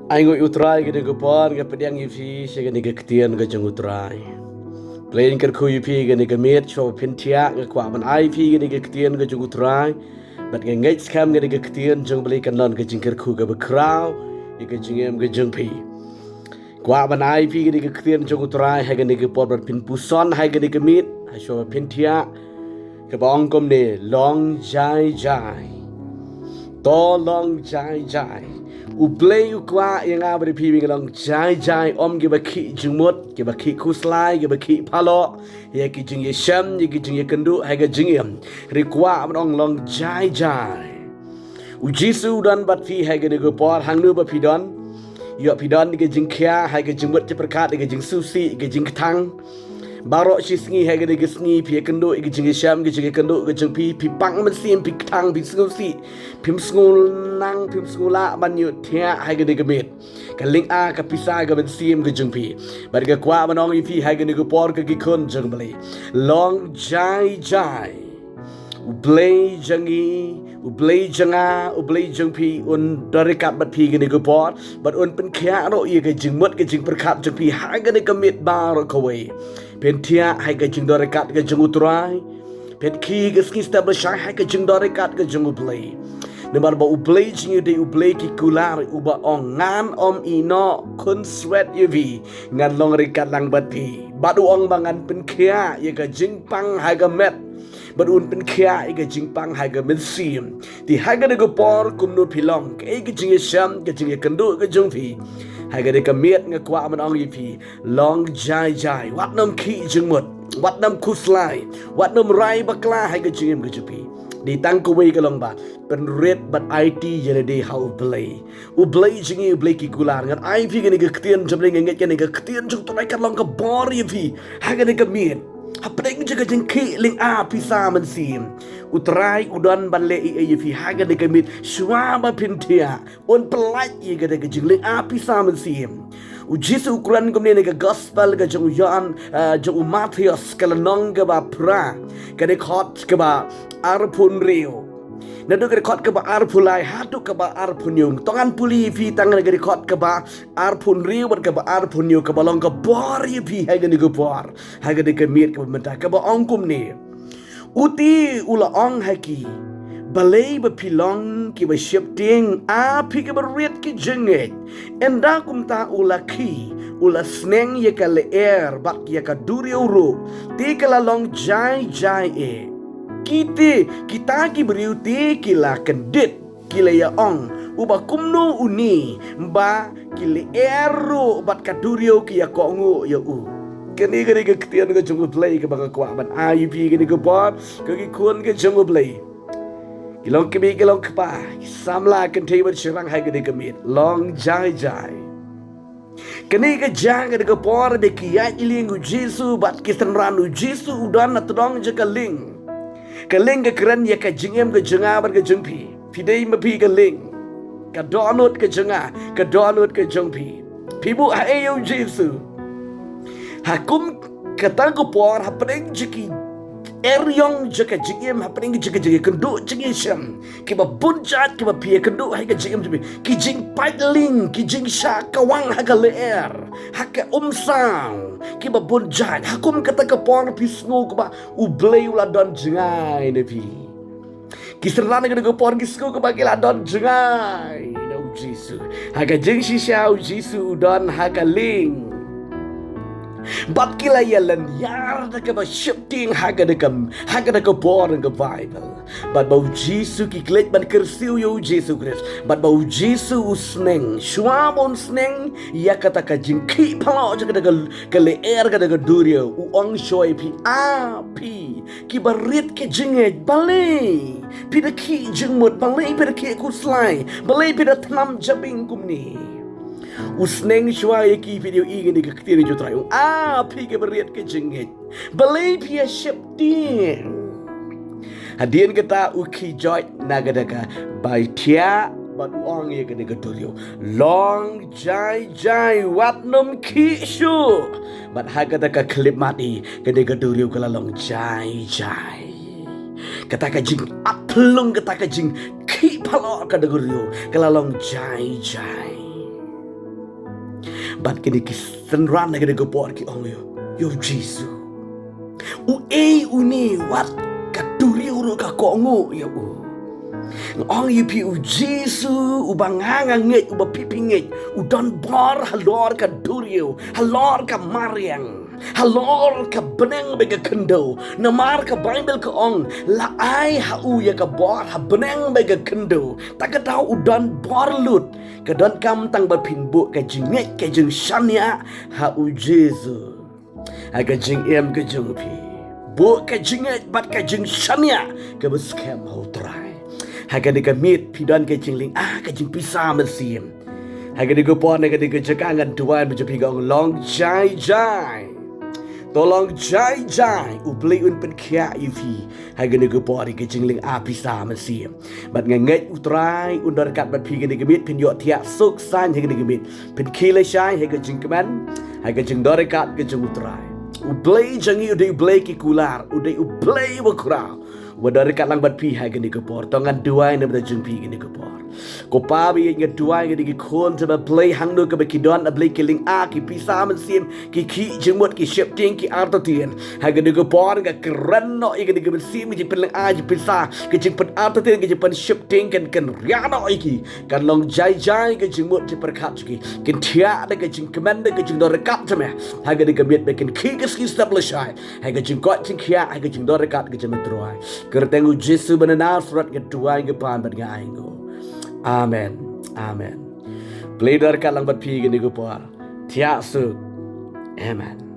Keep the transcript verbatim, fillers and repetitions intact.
Ai nguh ïa U Trai, kane ka por nga pdiang ïa phi sha kane ka ktien ka jong U Trai. Blei un kyrkhu ïa phi kane ka miet, shuwa phin thiah nga kwah ban ai phi kane ka ktien ka jong U Trai. Bad nga ngeit skhem kane ka ktien jong U Blei kan long ka jingkyrkhu kaba khraw ïa ka jingim ka jong phi. Kwah ban ai phi kane ka ktien jong U Trai ha kane ka por bad phin puson ha kane ka miet, ha shuwa phin thiah, kaba ong kumne: Long jai jai. To long jai jai. U Blei u kwah ïa nga bad ïa phi ba ngin long jai jai, ym kiba khih jingmut, kiba khih khuslai, kiba khih phalok ïa ki jingïashem, ïa ki jingïakynduh ha ka jingim. Hynrei u kwah ban ong long jai jai. U Jisu u don bad phi ha kane ka por, hangno ba phi don. Ïoh phi don ïa ka jingkhia, ha ka jingmut jingpyrkhat, ïa ka jingsngewsih, ïa ka jingkthang. Baroh shi sngi ha kane ka sngi phi ïakynduh ïa ka jingïashem, ïa ka jingïakynduh ka jong phi, phi pang mynsiem, phi kthang, phi sngewsih, phim sngewlah, phim sngewlah ban ïohthiah ha kane ka miet. Ka lynga, ka pisa, ka mynsiem ka jong phi. Bad nga kwah ban ong ïa phi ha kane ka por, ko ki khun jong U Blei, long jai jai. U Blei jong ngi, U Blei jong nga, U Blei jong phi un don ryngkat bad phi kane ka por, bad un pynkhiah ruh ïa ka jingmut ka jingpyrkhat jong phi ha kane ka miet baroh kawei. Phin thiah ha ka jingdon ryngkat ka jong U Trai. Phin khie ka sngi step lashai ha ka jingdon ryngkat ka jong U Blei. Namar ba U Blei jong ngi u dei U Blei ki kular, uba ong ngan ym ïehnoh khunswet ïa phi, ngan long ryngkat lang bad phi. Bad u ong ba ngan pynkhiah ïa ka jingpang ha ka met, bad un pynkhiah ïa ka jingpang ha ka mynsiem. Te ha kane ka por, kumno phi long, kaei ka jingïashem, ka jingïakynduh ka jong phi ha kane ka miet, nga kwah ban ong ïa phi, long jai jai. Wat nym khih jingmut, wat nym khuslai, wat nym rai bakla ha ka jingim ka jong phi. Dei tang kawei ka long ba pynrit bad aiti ïa lade ha U Blei. U Blei jong ngi, U Blei ki kular. Ngan ai phi kane ka ktien jong U Blei, nga ngeit kane ka ktien jong U Trai kan long ka bor ïa phi ha kane ka miet. Hapdeng jong ka jingkhih lynga, pisa, mynsiem, U Trai u don ban leh ei ei ïa phi ha kane ka miet. Shuwa ba phin thiah, un pyllait ïa kane ka jinglynga, pisa, mynsiem. U Jisu u kren kumne na ka gospel ka jong u Ïoann, eh, jong u Mathaios, ka lynnong kaba phra, ka dkhot kaba arphew hynriew. Naduh ka dkhot kaba arphew lai haduh kaba arphew hynñiew. To ngan pule ïa phi tang na ka dkhot kaba arphew hynriew bad kaba arphew hynñiew, kaba long ka bor ïa phi ha kane ka por, ha kane ka miet kaba mynta, kaba ong kumne: Uti u la ong ha ki: Balei ba phi long kiba sheptieng, A phi kiba rit ki jingngeit? Ynda kumta u la khie, u la sneng ïa ka lyer bad ïa ka duriaw ruh, te ka la long jai jai eh. Ki te, kita ki briew te ki la kyndit, ki la ïa ong: Uba kumno une ba ki lyer ruh bad ka duriaw ki ïa kohnguh ïa u? Kane ka dei ka ktien ka jong U Blei kaba nga kwah ban ai ïa phi kane ka por, ko ki khun ka jong U Blei. Ki long kmie, ki long kpa, ki samla kynthei bad shynrang ha kane ka miet, long jai jai. Kane ka jaka, kane ka por ba ki ïaid lieng U Jisu bad ki synran U Jisu u don na tdong jong ka lieng. Ka lieng ka kren ïa ka jingim ka jong nga bad ka jong phi. Phi dei ma phi ka lieng. Ka dohnud ka jong nga, ka dohnud ka jong phi. Phi buh haei ïa U Jisu? Ha kum kata ka por, hapdeng jong ki eriong jong ka jingim, hapdeng jong ka jingïakynduh jingïashem, kiba bun jait kiba phi ïakynduh ha ka jingim jong phi, ki jingpait lieng, ki jingshah kawang ha ka lyer, ha ka umsaw, kiba bun jait. Ha kum kata ka por phi sngew kaba U Blei u la don jngai na phi. Ki synran ha kata ka por ki sngew kaba ki la don jngai na U Jisu. Ha ka jingshisha U Jisu u don ha ka lieng. Bad ki la ïa lynñiar da kaba sheptieng ha kata ka, ha kata ka por na ka Baibl. Bad ba U Jisu, ki klet ban kyrsiew ïa U Jisu Khrist. Bad ba U Jisu u sneng, shuwa ba un sneng ïa kata ka jingkhih phalok jong kata ka, ka lyer, kata ka duriaw, u ong shuwa ïa phi: A phi kiba rit ki jingngeit, balei phi da khih jingmut, balei phi da khih khuslai, balei phi da thnam jabieng kumne? U sneng shuwa ïa ki, phi dei ïa kane ka ktien jong U Trai, u ong: A phi kiba rit ki jingngeit, balei phi ïa sheptieng? Hadien kata u khie joit na kata ka bai thiah bad u ong ïa kane ka duriaw: Long jai jai, wat nym khih shuh. Bad ha kata ka khyllipmat hi, kane ka duriaw ka la long jai jai. Kata ka jingatphyllung, kata ka jingkhih phalok, kata ka duriaw ka la long jai jai. Bad kine ki synran ha kane ka por ki ong ïa u, ïa u Jisu, uei une wat ka duriaw ruh ka kohnguh ïa u. Nga ong ïa phi, u Jisu uba nga nga ngeit, uba phi phi ngeit, u don bor halor ka duriaw, halor ka mariang, halor ka bneng bad ka khyndew. Namar ka Baibl ka ong, la ai ha u ïa ka bor ha bneng bad ka khyndew. Te kata u don bor lut. Ka donkam tang ba phin buh ka jingngeit, ka jingshaniah ha u Jisu ha ka jingim ka jong phi. Buh ka jingngeit bad ka jingshaniah kaba skhem ha u Trai. Ha kane ka miet phi don ka jinglynga ka jingpisa mynsiem. Ha kane ka por, ha kane ka jaka, ngan duwai ba jong phi, ka ong, long jai jai. To long jai jai, u Blei un pynkhiah ïa phi ha kane ka por ïa ka jinglynga pisa mynsiem. Bad nga ngeit u Trai un don ryngkat bad phi ha kane ka miet. Phin ïoh thiah suk saiñ ha kane ka miet. Phin khie lashai ha ka jingkmen, ha ka jingdon ryngkat ka jong u Trai. U Blei jong ngi u dei u Blei ki kular, u dei u Blei uba khraw, uba don ryngkat lang bad phi ha kane ka por. To ngan duwai na bynta jong phi ha kane ka por. Ko Pa ba ïeit, nga duwai ïa kine ki khun jong me, Blei, hangno kaba ki don, A Blei, ki lynga ki pisa mynsiem, ki khih jingmut, ki sheptieng, ki artatien. Ha kane ka por nga kren noh ïa kane ka mynsiem, ka jingpynlynga, ka jingpisa, ka jingpynartatien, ka jingpynsheptieng, kan, kan ria noh ïa ki. Kan long jai jai ka jingmut jingpyrkhat jong ki. Kin thiah da ka jingkmen, da ka jingdon ryngkat jong me ha kane ka miet, ba kin khih ka sngi step lashai ha ka jingkoit jingkhiah, ha ka jingdon ryngkat ka jong me, Trai. Kyrteng u Jisu ba na Nasareth nga duwai, nga pan bad nga ainguh. Amen. Amen. Blei don ryngkat lang bad phi ha kane ka por. Thiah suk. Amen.